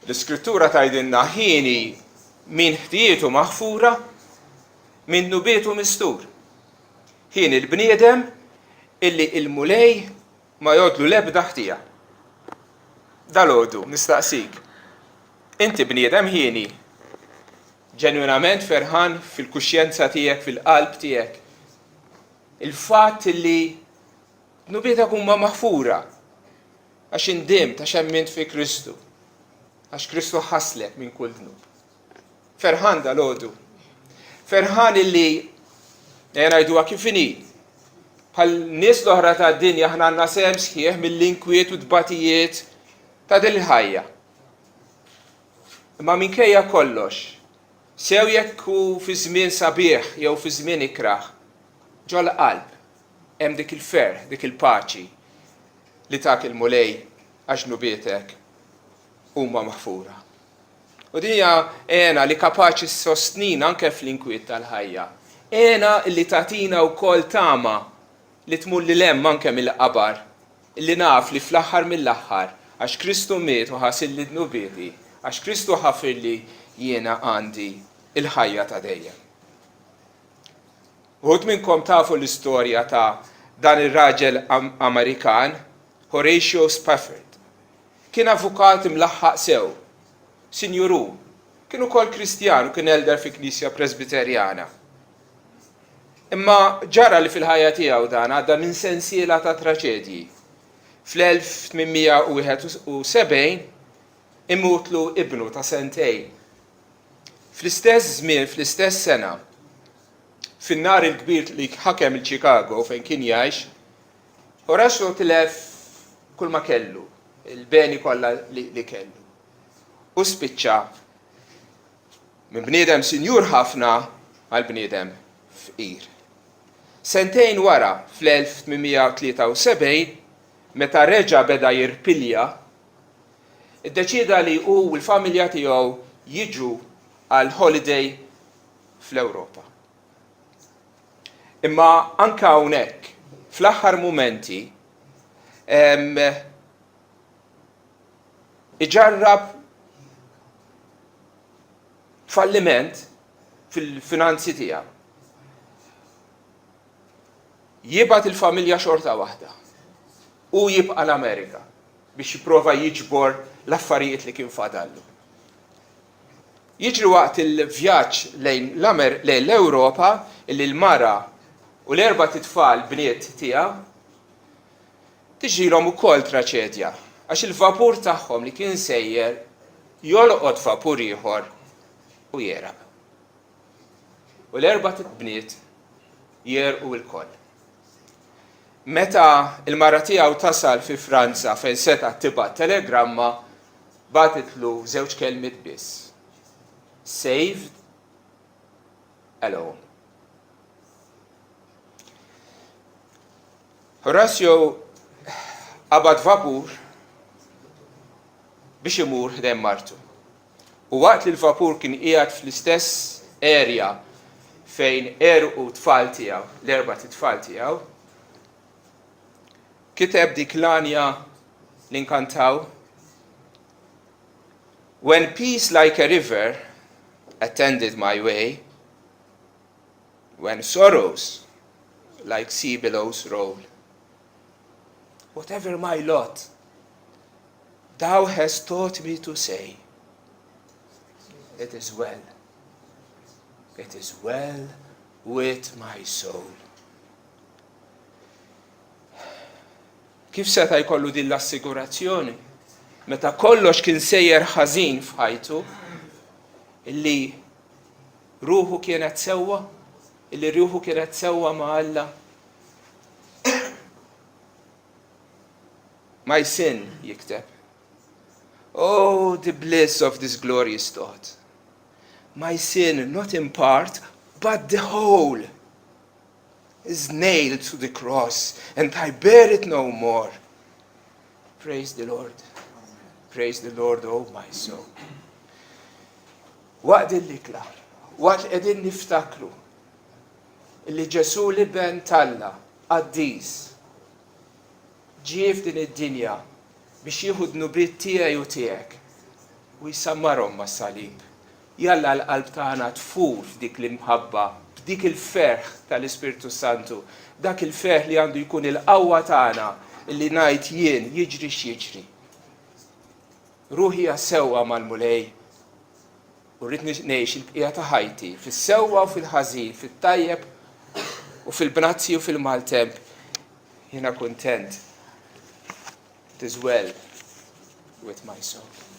L-Iskrittura tgħidilna ħieni min ħtijietu maħfura, min dnubietu mistur. Ħieni l-bniedem illi il-Mulej ma jgħoddlu l-ebda ħtija. Dalgħodu nistaqsik, inti bniedem ħieni? Ġenwinament ferħan fil-kuxjenza tiegħek, fil-qalb tiegħek? Il-fatt illi dnubietek huma maħfura għax indimt, għax emmint fi Kristu, għax Kristu ħaslek minn kull dnub. Ferħan dalgħodu. Ferħan illi ejja ngħiduha kif inhi. Bħal nies l-oħra tad-dinja aħna għandna sehem sħiħ mill-inkwiet u tbatijiet ta' din il-ħajja. Imma minkejja kollox, sew jekk hu fi żmien sabiħ jew fi żmien ikrah, ġol-qalb hemm dik il-ferħ, dik il-paċi li tak il-Mulej għax dnubietek huma maħfura. U din hija hena li kapaċi ssostnina anke fl-inkwiet tal-ħajja. Hena li tagħtina wkoll tama li tmur lil hemm anke mill-qabar, li naf li fl-aħħar mill-aħħar, għax Kristu miet u ħasilli dnubieti, għax Kristu ħafirli jiena għandi l-ħajja ta' dejjem. Uħud minnkom tafu l-istorja ta' dan ir-raġel Amerikan, Horatio Spafford. Kien avukat imlaħħaq sew. Sinjur hu. Kien ukoll Kristjan u kien elder fi knisja Presbiterjana. Imma ġara li fil-ħajja tiegħu dan għadda minn sensiela ta' traċedji. Fl-1871 imutlu ibnu ta' sentejn. Fl-istess żmien, fl-istess sena, fin-nar il-kbir li ħakem il-Chicago fejn kien jgħix, Horatio tilef kull ma kellu, il-beni kollha li kellu. U spiċċa minn bniedem sinjur ħafna għal bniedem fqir. Sentejn wara, fl-1873, meta reġa' beda jirpilja, iddeċieda li hu u l-familja tiegħu jiġu għal holiday fl-Ewropa. Imma anke hawnhekk, fl-aħħar mumenti, iġarrab falliment fil-finanzi tiegħu. Jibgħat il-familja xorta waħda u jibqa' l-Amerika biex jipprova jiġbor l-affarijiet li kien fadallu. Jiġri waqt il-vjaġġ lejn lejn l-Ewropa illi l-mara u l-erbat itfal bniet tiegħu tiġrilhom ukoll traċedja għax il-vapur tagħhom li kien sejjer jolqot vapur ieħor u jegħraq. U l-erbat bniet jegħrqu lkoll. Meta l-mara tiegħu tasal fi Franza fejn setgħet tibgħat telegramma, Bagħtitlu żewġ kelmiet biss, Saved alone. Horacio qabad vapur biex imur ħdejn martu. U waqt li l-vapur kien qiegħed fl-istess area fejn għerqu t-tfal tiegħu, l-erbat itfal tiegħu, Kiteb dik l-għanja li nkantaw, When peace like a river attended my way, when sorrows like sea billows roll, whatever my lot, thou hast taught me to say, it is well, it is well with my soul. Kif seta' jkollu din l-assigurazzjoni meta kollox kien sejjer ħażin f'ħajtu illi ruħu kienet sewwa, illi ruħu kienet sewwa ma' Alla? My sin, jikteb. Oh, the bliss of this glorious thought. My sin, not in part, but the whole. is nailed to the cross and I bear it no more. Praise the Lord. Praise the Lord, oh my soul. Waqt l-ikla, waqt li qegħdin niftakru li Ġesù l-Iben t'Alla qaddis ġie f'din id-dinja biex jieħu dnubiet tiegħi u tiegħek. U jsammarhom mas-salib. Jalla l-qalb tagħna tfur f'dik l-imħabba, b'dik il-ferħ tal-Ispirtu s-Santu, dak il-ferħ li għandu jkun il-qawwa tagħna li ngħid jien jiġri x'jiġri. Ruħi hija sewwa mal-Mulej u rrid ngħix il-bqija ta' ħajti fis-sewwa u fil-ħażin, fit-tajjeb u fil-bnazzi u fil-maltemp. Jiena kuntent. It is well with my soul.